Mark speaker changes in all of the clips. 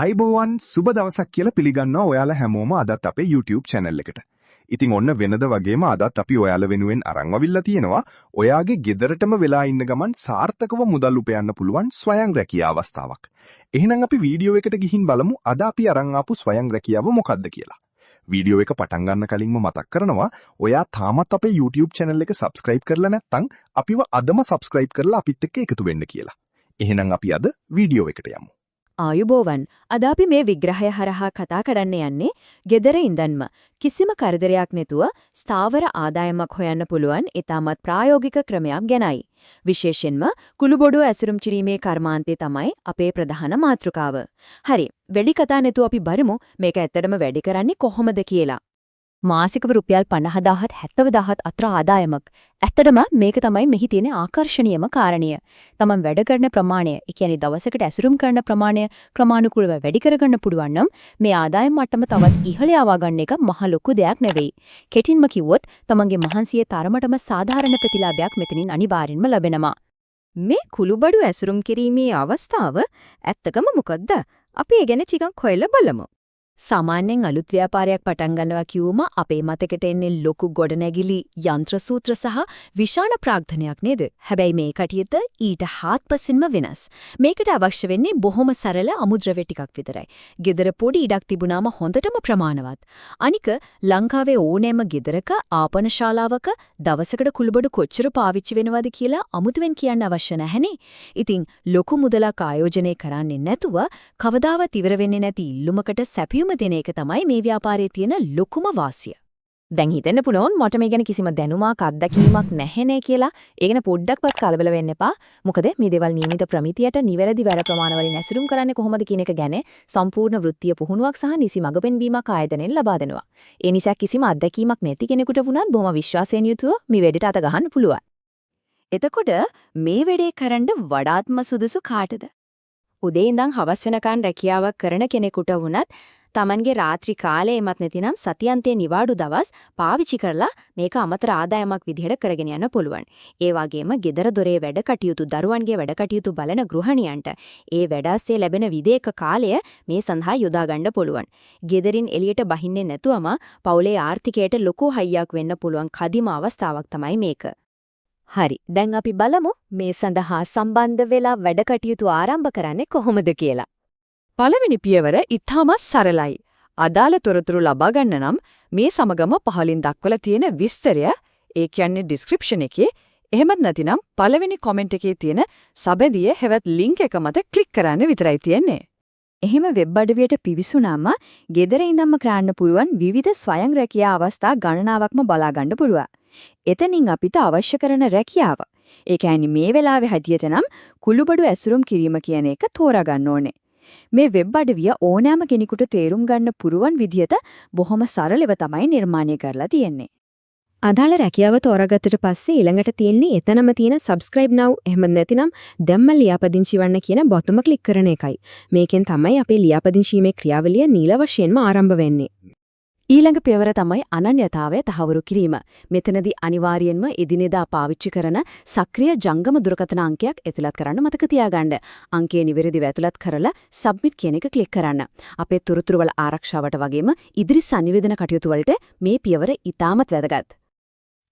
Speaker 1: ආයුබෝවන්, සුබ දවසක් කියලා පිළිගන්නවා ඔයාලා හැමෝම අදත් අපේ YouTube channel එකට. ඉතින් ඔන්න වෙනද වගේම අදත් අපි ඔයාලා වෙනුවෙන් අරන් අවිල්ලා තියෙනවා ඔයාගේ ගෙදරටම වෙලා ඉන්න ගමන් සාර්ථකව මුදල් උපයන්න පුළුවන් ස්වයං රැකියා අවස්ථාවක්. එහෙනම් අපි වීඩියෝ එකට ගිහින් බලමු අද අපි අරන් ආපු ස්වයං රැකියාව මොකක්ද කියලා. වීඩියෝ එක පටන් ගන්න කලින්ම මතක් කරනවා, ඔයා තාමත් අපේ YouTube channel එක subscribe කරලා නැත්නම් අපිව අදම subscribe කරලා අපිත් එක්ක එකතු වෙන්න කියලා. එහෙනම් අපි අද වීඩියෝ එකට යමු.
Speaker 2: ආයුබෝවන්. අද අපි මේ විග්‍රහය හරහා කතා කරන්න යන්නේ ගෙදර ඉඳන්ම කිසිම කරදරයක් නැතුව ස්ථාවර ආදායමක් හොයන්න පුළුවන් ඉතාමත් ප්‍රායෝගික ක්‍රමයක් ගැනයි. විශේෂයෙන්ම කුළුබඩු ඇසුරුම් කිරීමේ කර්මාන්තය තමයි අපේ ප්‍රධාන මාතෘකාව. හරි, වැඩි කතා නැතුව අපි බලමු මේක ඇත්තටම වැඩ කරන්නේ කොහොමද කියලා. මාසිකව රුපියල් 50,000ත් 70,000ත් අතර ආදායමක්. ඇත්තටම මේක තමයි මෙහි තියෙන ආකර්ෂණීයම කාරණය. තමන් වැඩ කරන ප්‍රමාණය, ඒ කියන්නේ දවසකට ඇසුරුම් කරන ප්‍රමාණය ක්‍රමානුකූලව වැඩි කරගන්න පුළුවන් නම් මේ ආදායම් මට්ටම තවත් ඉහළ යවා ගන්න එක මහ ලොකු දෙයක් නෙවෙයි. කෙටින්ම කිව්වොත් තමන්ගේ මහන්සියේ තරමටම සාධාරණ ප්‍රතිලාභයක් මෙතනින් අනිවාර්යෙන්ම ලැබෙනවා.
Speaker 3: මේ කුළුබඩු ඇසුරුම් කිරීමේ අවස්ථාව ඇත්තකම මොකද්ද? අපි ඒ ගැන ටිකක් හොයලා බලමු.
Speaker 2: සාමාන්‍යයෙන් අලුත් ව්‍යාපාරයක් පටන් ගන්නවා කිව්වම අපේ මතකෙට එන්නේ ලොකු ගොඩනැගිලි, යන්ත්‍ර සූත්‍ර සහ විශාල ප්‍රාග්ධනයක් නේද? හැබැයි මේ කටයුත්ත ඊට හාත්පසින්ම වෙනස්. මේකට අවශ්‍ය වෙන්නේ බොහොම සරල අමුද්‍රව්‍ය ටිකක් විතරයි. ගෙදර පොඩි ඉඩක් තිබුණාම හොඳටම ප්‍රමාණවත්. අනික ලංකාවේ ඕනෑම ගෙදරක ආපන ශාලාවක දවසකට කුළුබඩු කොච්චර පාවිච්චි වෙනවද කියලා අමුතුවෙන් කියන්න අවශ්‍ය නැහැනේ. ඉතින් ලොකු මුදලක් ආයෝජනය කරන්නේ නැතුව කවදාවත් ඉවර වෙන්නේ නැති ඉල්ලුමකට සැපයුම දෙන එක තමයි මේ ව්‍යාපාරයේ තියෙන ලොකුම වාසිය. දැන් හිතෙන්න පුළුවන් මට මේ ගැන කිසිම දැනුමක් අත්දැකීමක් නැහැනේ කියලා. ඒ ගැන පොඩ්ඩක්වත් කලබල වෙන්න එපා. මොකද මේ දේවල් නියමිත ප්‍රමිතියට නිවැරදි වැර ප්‍රමාණ වලින් ඇසුරුම් කරන්නේ කොහොමද කියන එක ගැන සම්පූර්ණ වෘත්තීය පුහුණුවක් සහ නිසි මඟ පෙන්වීමක් ආයතනයෙන් ලබා දෙනවා. ඒ නිසා කිසිම අත්දැකීමක් නැති කෙනෙකුට වුණත් බොහොම විශ්වාසයෙන් යුතුව මේ වැඩේට අත ගහන්න පුළුවන්.
Speaker 3: එතකොට මේ වැඩේ කරන්න වඩාත්ම සුදුසු කාටද?
Speaker 2: උදේ ඉඳන් හවස් වෙනකන් රැකියාවක් කරන කෙනෙකුට වුණත් තමන්ගේ රාත්‍රී කාලේ එමත් නැතිනම් සතියන්තයේ නිවාඩු දවස් පාවිච්චි කරලා මේක අමතර ආදායමක් විදිහට කරගෙන යන්න පුළුවන්. ඒ වගේම ගෙදර දොරේ වැඩ කටයුතු, දරුවන්ගේ වැඩ කටයුතු බලන ගෘහණියන්ට ඒ වැඩ අස්සේ ලැබෙන විවේක කාලය මේ සඳහා යොදා ගන්න පුළුවන්. ගෙදරින් එළියට බහින්නේ නැතුවම පවුලේ ආර්ථිකයට ලොකු හයියක් වෙන්න පුළුවන් කදිම අවස්ථාවක් තමයි මේක.
Speaker 3: හරි. දැන් අපි බලමු මේ සඳහා සම්බන්ධ වෙලා වැඩ කටයුතු ආරම්භ කරන්නේ කොහොමද කියලා.
Speaker 4: පළවෙනි පියවර ඉතාමත් සරලයි. අදාළ තොරතුරු ලබා ගන්න නම් මේ සමගම පහලින් දක්වලා තියෙන විස්තරය, ඒ කියන්නේ ඩිස්ක්‍රිප්ෂන් එකේ, එහෙමත් නැතිනම් පළවෙනි කොමෙන්ට් එකේ තියෙන සබැදිය හෙවත් ලින්ක් එක මත ක්ලික් කරන්න විතරයි තියෙන්නේ.
Speaker 3: එහෙම වෙබ් අඩවියට පිවිසුනාම ගෙදර ඉඳන්ම කරන්න පුළුවන් විවිධ ස්වයං රැකියා අවස්ථා ගණනාවක්ම බලා ගන්න පුළුවන්. එතනින් අපිට අවශ්‍ය කරන රැකියාව, ඒ කියන්නේ මේ වෙලාවේ හැටියට නම් කුළුබඩු ඇසුරුම් කිරීම කියන එක තෝරා ගන්න ඕනේ. මේ වෙබ් අඩවිය ඕනෑම කෙනෙකුට තේරුම් ගන්න පුරුවන් විදිහට බොහොම සරලව තමයි නිර්මාණය කරලා තියෙන්නේ.
Speaker 2: අදාළ රැකියාව තෝරාගත්තට පස්සේ ඊළඟට තියෙන්නේ එතනම තියෙන subscribe now එහෙම නැතිනම් දැම්ම ලියාපදිංචි වන්න කියන බොත්තම ක්ලික් කරන එකයි. මේකෙන් තමයි අපේ ලියාපදිංචීමේ ක්‍රියාවලිය නිල වශයෙන්ම ආරම්භ වෙන්නේ.
Speaker 4: ඊළඟ පියවර තමයි අනන්‍යතාවය තහවුරු කිරීම. මෙතනදී අනිවාර්යයෙන්ම එදිනෙදා පාවිච්චි කරන සක්‍රිය ජංගම දුරකථන අංකයක් ඇතුළත් කරන්න මතක තියාගන්න. අංකය නිවැරදිව ඇතුළත් කරලා සබ්මිට් කියන එක ක්ලික් කරන්න. අපේ තොරතුරු වල ආරක්ෂාවට වගේම ඉදිරි සන්නිවේදන කටයුතු වලට මේ පියවර ඉතාමත් වැදගත්.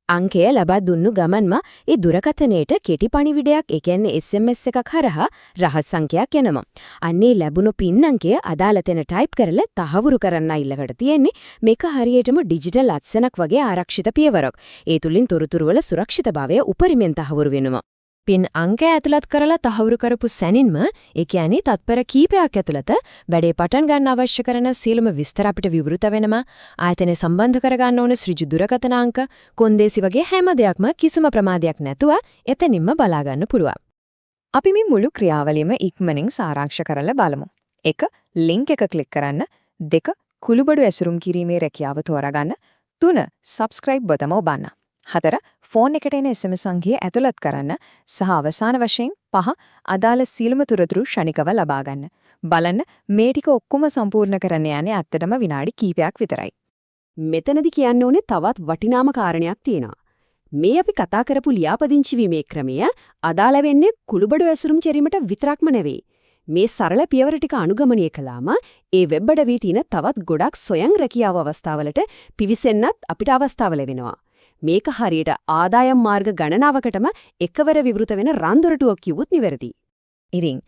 Speaker 2: අංකය ලබා දුන්නු ගමන්ම ඒ දුරකථනයට කෙටි පණිවිඩයක්, ඒ කියන්නේ SMS එකක් හරහා රහස් සංඛ්‍යාවක් එනවා. අන්න ඒ ලැබුණු පින් අංකය අදාළ තැන ටයිප් කරලා තහවුරු කරන්න ඊළඟට තියෙන්නේ. මේක හරියටම ඩිජිටල් අත්සනක් වගේ ආරක්ෂිත පියවරක්. ඒ තුලින් තොරතුරු වල සුරක්ෂිතභාවය උපරිමයෙන් තහවුරු වෙනවා.
Speaker 4: පින් අංකය ඇතුළත් කරලා තහවුරු කරපු සැනින්ම, ඒ කියන්නේ තත්පර කීපයක් ඇතුළත, වැඩේ පටන් ගන්න අවශ්‍ය කරන සියලුම විස්තර අපිට විවෘත වෙනවා. ආයතනය සම්බන්ධ කරගන්න ඕන ඍජු දුරකථන අංක, කොන්දේසි වගේ හැම දෙයක්ම කිසිම ප්‍රමාදයක් නැතුව එතනින්ම බලා ගන්න පුළුවන්.
Speaker 3: අපි මේ මුළු ක්‍රියාවලියම ඉක්මනින් සාරාංශ කරලා බලමු. 1. ලින්ක් එක ක්ලික් කරන්න. 2. කුළුබඩු ඇසුරුම් කිරීමේ රැකියාව තෝරාගන්න. 3. සබ්ස්ක්‍රයිබ් බොතම ඔබන්න. 4. ෆෝන් එකට එන SMS සංඛ්‍යාව ඇතුළත් කරන්න සහ අවසාන වශයෙන් 5. අදාළ සියලුම තොරතුරු ක්ෂණිකව ලබා ගන්න. බලන්න, මේ ටික ඔක්කොම සම්පූර්ණ කරන්න යන්නේ ඇත්තටම විනාඩි කිහිපයක් විතරයි.
Speaker 4: මෙතනදි කියන්න ඕනේ තවත් වටිනාම කාරණයක් තියෙනවා. මේ අපි කතා කරපු ලියාපදිංචි වීමේ ක්‍රමය අදාළ වෙන්නේ කුළුබඩු ඇසුරුම් කිරීමට විතරක්ම නෙවෙයි. මේ සරල පියවර ටික අනුගමනය කළාම ඒ වෙබ් අඩවියේ තියෙන තවත් ගොඩක් ස්වයං රැකියාව අවස්ථාවලට පිවිසෙන්නත් අපිට අවස්ථාව ලැබෙනවා. මේක හරියට ආදායම් මාර්ග ගණනාවකටම එකවර විවෘත වෙන රන් දොරටුවක් කිව්වොත් නිවැරදි.
Speaker 2: ඉතින්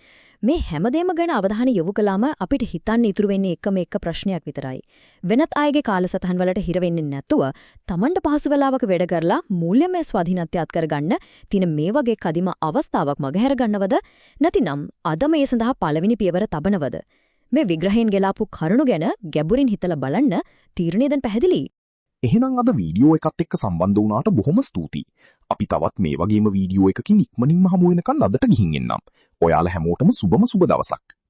Speaker 2: මේ හැමදේම ගැන අවධානය යොමු කළාම අපිට හිතන්න ඉතුරු වෙන්නේ එකම එක ප්‍රශ්නයක් විතරයි. වෙනත් අයගේ කාලසටහන් වලට හිර වෙන්නේ නැතුව තමන්ට පහසු වෙලාවක වැඩ කරලා මූල්‍යමය ස්වාධීනත්වය අත් කරගන්න තියෙන මේ වගේ කදිම අවස්ථාවක් මගහැර ගන්නවද? නැතිනම් අදම ඒ සඳහා පළවෙනි පියවර තබනවද? මේ විග්‍රහයෙන් ගෙලාපු කරුණු ගැන ගැඹුරින් හිතලා බලන්න තීරණය දැන් පැහැදිලි.
Speaker 1: එහෙනම් අද වීඩියෝ එකත් එක්ක සම්බන්ධ වුණාට බොහොම ස්තුතියි. අපි තවත් මේ වගේම වීඩියෝ එකකින් ඉක්මනින්ම හමු වෙනකන් අදට ගිහින් එන්නම්. ඔයාලා හැමෝටම සුබම සුබ දවසක්.